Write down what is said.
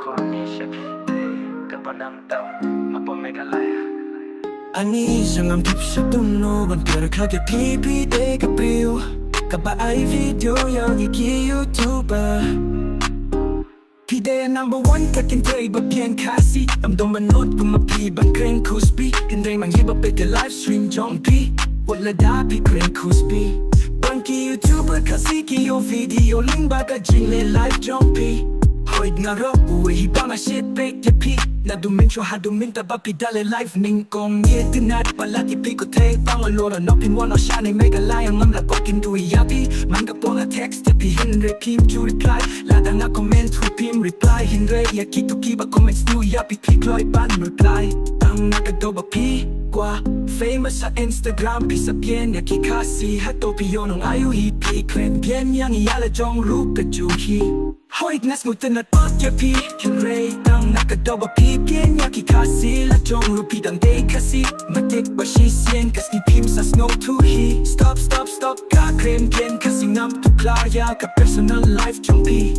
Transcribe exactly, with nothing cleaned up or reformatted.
Khun ni sha phi te kaba nang tam hapoh Meghalaya. Ani sha ngam tip sha tum no ban pyrkhat ïa phi, phi te ka briew kaba ai video ïa ngi ki YouTuber. Phi dei number one ka kynthei ba pyrkhat Khasi. Ym don ba nud kum ma phi ban kren Khasi. Hynrei man ngi ba peit ïa live stream jong phi, wat lada phi kren Khasi, ban ki YouTuber Khasi ki ïoh video lyngba ka jingleh live jong phi. Hooid nga ruh uwei hi ba nga shait peit ïa phi. Naduh mynshwa haduh mynta ba phi da leh live nyngkong, ngi itynnad palat ïa phi ko Thei Bangalore. Nop phin wan noh shane Meghalaya, ngam lah ban kyntu ïa phi. Man ka por nga text ïa phi hynrei phim ju reply. Lada nga comment ruh phim reply, hynrei ïa kito kiba comment sniew ïa phi, phi kloi ban reply. Tang na ka daw ba phi kwah famous ha Instagram, phi sa pynïeng ïa ki Khasi. Hato phi ïoh nong aïu hi, phi kren biang ïa ngi ïa la jong ruh kajuh hi. Hooid nga sngewtynnad pat ïa phi, hynrei tang na ka daw ba phi pynïeng ïa ki Khasi. La jong ruh phi dang dei Khasi, ma tip ba shisien ka sngi phim sa sngewthuh hi. Stop, stop, stop, ka kren kren Khasi, ngam tip klar ïa ka personal life jong phi.